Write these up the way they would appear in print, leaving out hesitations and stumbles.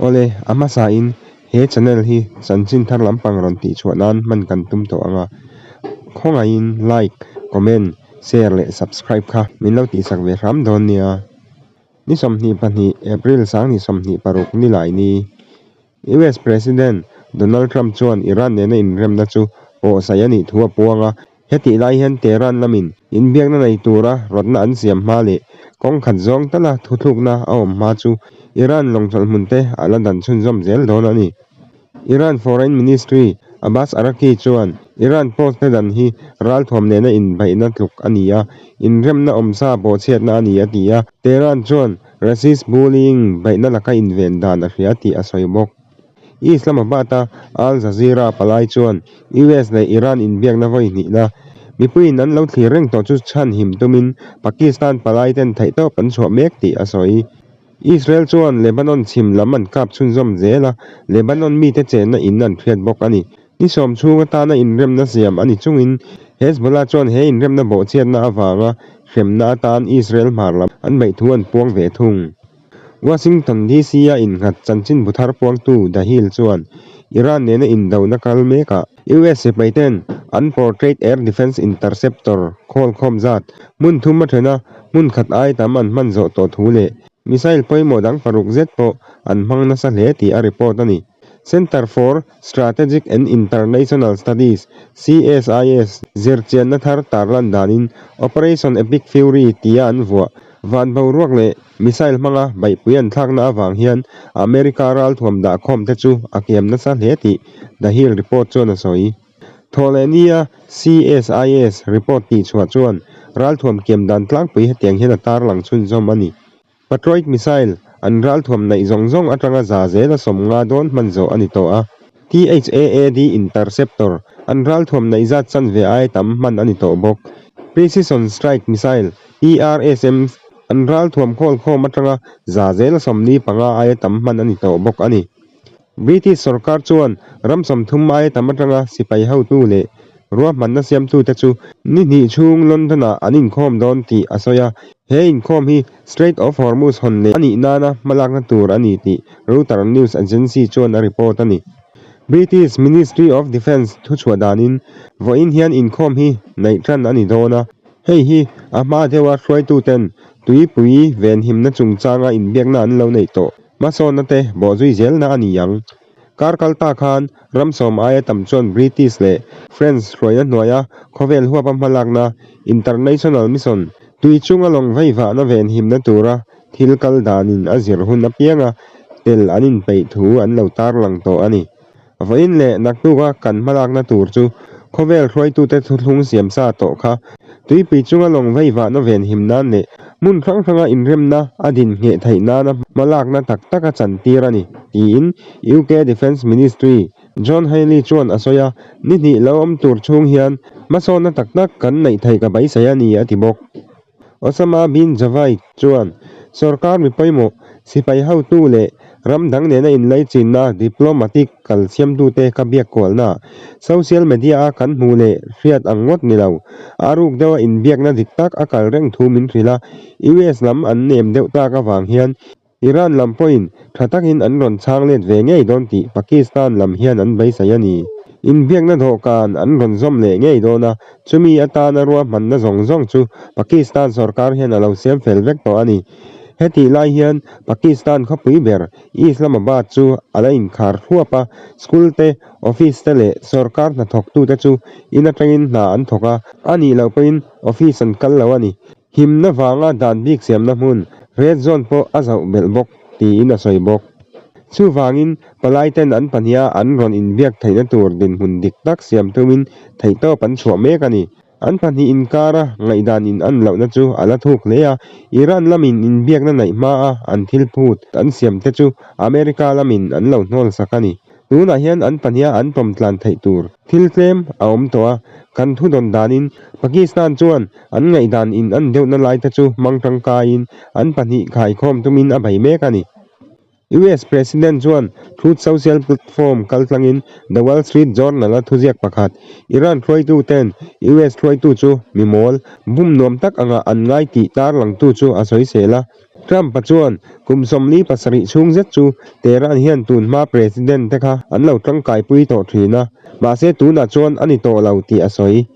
Awle, a hmasain he channel hi chanchin thar lampang rawn tihchhuah nan hman kan tum tawh ang a, khawngaihin like, comment, share leh subscribe kha min lo tihsak ve hram dawn nia. Ni 22 April 2026 nilai ni. US President Donald Trump chuan Iran nena inremna chu pawhsaih a nih thu a puang a, hetih lai hian Tehran lamin inbiakna nei tura rawtna an siam hma leh kawng khat zawng tala thuthlukna a awm hma chu Iran lawngchawlh hmunte a la dan chhunzawm zel dawn a ni. Iran Foreign Ministry Abbas Araghchi chuan Iran post te dan hi ralthuam nena inbeihna tluk a ni a, inremna awmsa bawhchhiatna a ni a ti a, Tehran chuan Racist bullying beihna laka inven dan a hria tih a sawi bawk. Islamabad-a Al Jazeera palai chuan US leh Iran inbiakna vawi hnihna mipuiin an lo thlir reng tawh chu chhanhim tumin Pakistan palai ten theihtawp an chhuah mek tih a sawi. Israel chuan Lebanon chhim lam an kap chhunzawm zel a, Lebanon mite chenna in an hriat bawk a ni. Ni sawm chhung atana inremna siam a ni chungin Hezbollah chuan he inremna bawhchhiatna avanga hremna atan Israel hmar lam an beih thu an puang ve thung. Washington DC-a innghat chanchinbu thar puangtu The Hill chuan Iran nena indona kal mekah US sipaiten an Portrait Air Defense Interceptor khawlkhawm zat hmun thum a then a, hmun khat ai tam an hman zawh tawh thu leh missile pawimawh dang paruk zet pawh an hmang nasa hle tih a report a ni. Centre for Strategic and International Studies, CSIS, zirchianna thar tarlan danin Operation Epic Fury tia an vuah. Van boruak leh missile hmanga beihpui an thlakna avang hian America ralthuam dahkhawm te chu a kiam nasa hle tih The Hill report chuan a sawi. Thawhlehnia CSIS report tihchhuah chuan ralthuam kiam dan tlangpui hetiang hian a tarlang chhunzawm a ni. Patriot missile an ralthuam neih zawng zawng atanga za zela 50 dawn hman zawh a ni tawh a. THAAD interceptor an ralthuam neih zat chanve ai tam hman a ni tawh bawk. Precision Strike Missile, PRSM, an ralthuam khawlkhawm atanga za zela 45 aia tam hman a ni tawh bawk a ni. British sorkar chuan ram 30 aia tam atanga sipai hotu leh ruahmanna siamtute chu ni hnih chhung London-ah an inkhawm dawn tih a sawi a. He inkhawm hi Strait of Hormuz hawn leh a nih nana hmalakna tur a ni tih Reuters news agency chuan a report a ni. British Ministry of Defence thuchhuah danin vawiin hian inkhawm hi neih tan a ni dawn a, hei hi a hma deuha hruaituten tuipui venhimna chungchanga inbiakna an lo neih tawh hmasawnna te bawhzui zelna a ni ang. Kar kal ta khan ram sawm aia tam chuan British leh French hruaina hnuaia khawvel huapa hmalakna International Mission tui chunga lawng veivahna venhimna tura thil kal danin a zir hun apianga tel an inpeih thu an lo tarlang tawh a ni. Vawiin leh naktuka kan hmalakna tur chu khawvel hruaitute thuthlung siamsa tawh kha tuipui chunga lawng veivahna venhim nan leh hmun hrang hranga inremna a din ngheh theih nana hmalakna tak tak a chantir a ni, tiin UK Defence Ministry John Healey chuan a sawi a, ni hnih lo awm tur chhung hian hmasawnna tak tak kan neih theih ka beisei a ni, a ti bawk. Osama bin Javaid chuan sorkar mi pawimawh, sipai hotu leh ram dang nena inlaichinna diplomatic kal siamtute ka biak kualna social media-a kan hmuh leh hriat ang ngawt ni lo. A ruk deuha inbiakna dik tak a kal reng thu min hrilh a, US lam an nem deuh tak avang hian Iran lam pawhin tha takin an rawn chhang let ve ngei dawn tih Pakistan lam hian an beisei a ni. Inbiakna dawhkan an rawn zawm leh ngei dawn a, chumi atana ruahmanna zawng zawng chu Pakistan sorkar hian a lo siam fel vek tawh a ni. Hetih lai hian Pakistan khawpui ber Islamabad chu a la inkhar thuap a, school te, office te leh sorkar hnathawktute chu in atangin hna an thawk a, a nih loh pawhin office an kal lo a ni. Himna vanga dan bik siamna hmun, red zone pawh a zauh belh bawk, tiin a sawi bawk. Chuvangin, palaiten an pahniha an rawn inbiak theihna tur dinhmun dik tak siam tumin theihtawp an chhuah mek a ni. An pahnih inkara ngaihdan in an lohna chu a la thuk hle a, Iran lamin inbiakna neih hmaa an thil phut an siamte chu America lamin an lo hnawl sak a ni. Tunah hian an pahniha an pawm tlan theih tur thil tlem a awm tawh a, kan thu dawn danin Pakistan chuan an ngaihdan in an deuhna laite chu hmang tangkaiin an pahnih khaikhawm tumin a bei mek a ni. US President chuan Truth Social platform kaltlangin The Wall Street Journal-a thuziak pakhat, Iran hruaituten US hruaitu chu mi mawl, bum nuam tak anga an ngai tih tarlangtu chu a sawisel a. Trump-a chuan kum 47 chhung zet chu Tehran hian tun hma President te kha an lo tangkaipui tawh thin a, mahse tunah chuan a ni tawh lo tih a sawi.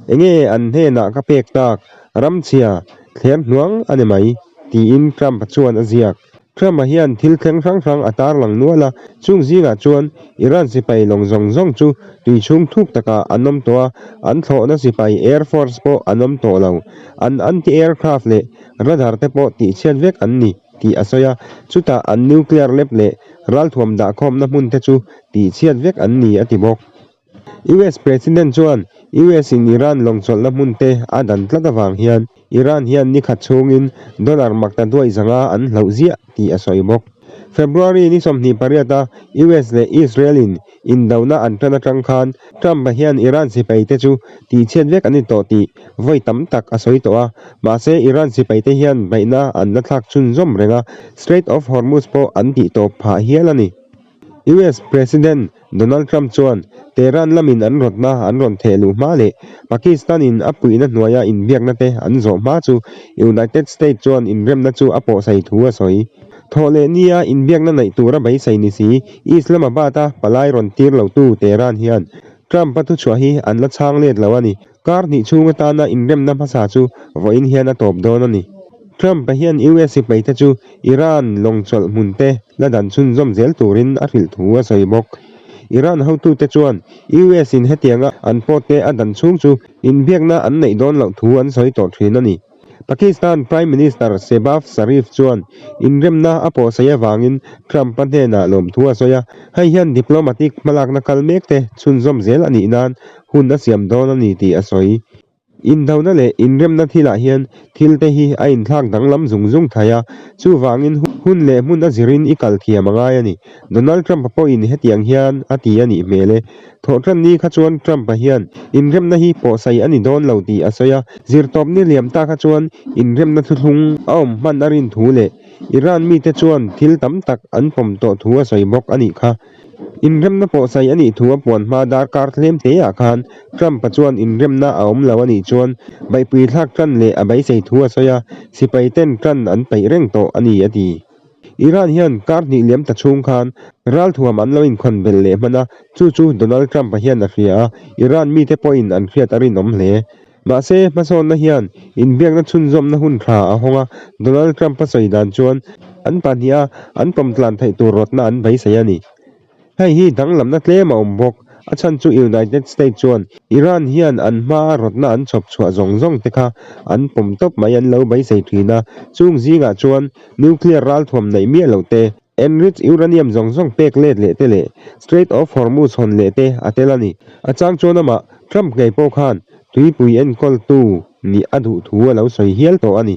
Enge an hnenah ka pek tak, ramchhia, thler hnuang a ni mai, tiin Trump-a chuan a ziak. Trump-a hian thil thleng hrang hrang a tarlang nual a, chung zingah chuan Iran sipai lawng zawng zawng chu tui chhung thuk takah an awm tawh a, an thlawhna sipai Air Force pawh an awm tawh lo. An anti-aircraft leh radar te pawh tihchhiat vek an ni tih a sawi a, chutah an nuclear lab leh ralthuam dahkhawmna hmun te chu tihchhiat vek an ni a ti bawk. US President chuan US in Iran lawng chawlhna hmun te a dan tlat avang hian Iran hian ni khat chhungin dollar makta duai zanga an hloh ziah tih a sawi bawk. February ni 28 a US leh Israel in indona an tan atang khan Trump-a hian Iran sipai te chu tihchhiat vek an ni tawh tih vawi tam tak a sawi tawh a, mahse Iran sipai te hian beihna an la thlak chhunzawm reng a, Strait of Hormuz pawh an tihtawp phah hial a ni. US President Donald Trump chuan Tehran lamin an rawtna an rawn theh luh hma leh Pakistan-in a puihna hnuaia inbiakna te an zawh hma chu United States chuan inremna chu a pawhsai thu a sawi. Thawh leh nia inbiakna neih tura beisei ni si Islamabad-a palai rawn tir lotu Tehran hian Trump-a thuchhuah hi an la chhang let lo a ni. Kar hnih chhung atana inremna hmasa chu vawiin hian a tawp dawn a ni. Trump-a hian US sipaite chu Iran lawng chawlh hmun te la dan chhunzawm zel turin a hrilh thu a sawi bawk. Iran hotute chuan US in hetianga an pawt te a dan chhung chu inbiakna an neih dawn loh thu an sawi tawh thin a ni. Pakistan Prime Minister Shehbaz Sharif chuan inremna a pawhsaih avangin Trump-a hnenah lawmthu a sawi a, hei hian diplomatic hmalakna kal mek te chhunzawm zel a nih nan hun a siam dawn a ni tih a sawi. Indona leh inremna thilah hian thil te hi a inthlak danglam zung zung thei a, chuvangin hun leh hmun a zirin i kal thiam a ngai a ni. Donald Trump-a pawhin hetiang hian a ti a nih hmel e. Thawhtan ni kha chuan Trump-a hian inremna hi pawhsaih a ni dawn lo tih a sawi a, zirtawpni liam ta kha chuan inremna thuthlung a awm hman a rin thu leh Iran mite chuan thil tam tak an pawm tawh thu a sawi bawk a nih kha. Inremna pawhsaih a nih thu a puan hma darkar tlem te ah khan Trump-a chuan inremna a awm lo a nih chuan baihpui thlak tan leh a beisei thu a sawi a, sipai ten tan an peih reng tawh a ni a ti. Iran hian kar hnih liam ta chhung khan ralthuam an lo inkhawn belh leh hman a, chu chu Donald Trump-a hian a hria a, Iran mite pawhin an hriat a rinawm hle. Mahse, hmasawnna hian inbiakna chhunzawmna hun tha a hawng a, Donald Trump-a sawi dan chuan an pahniha an pawm tlan theih tur rawtna an beisei a ni. Hei hi danglamna tlem a awm bawk. A chhan chu United States chuan Iran hian an hmaa rawtna an chhawp chhuah zawng zawng te kha an pawm tawp mai an lo beisei thin a, chung zingah chuan nuclear ralthuam neih miah loh te, Enriched uranium zawng zawng pek let leh te leh Strait of Hormuz hawn leh te a tel a ni. A chang chuan amah Trump ngei pawh khan tuipui enkawltu nih a duh thu a lo sawi hial tawh a ni.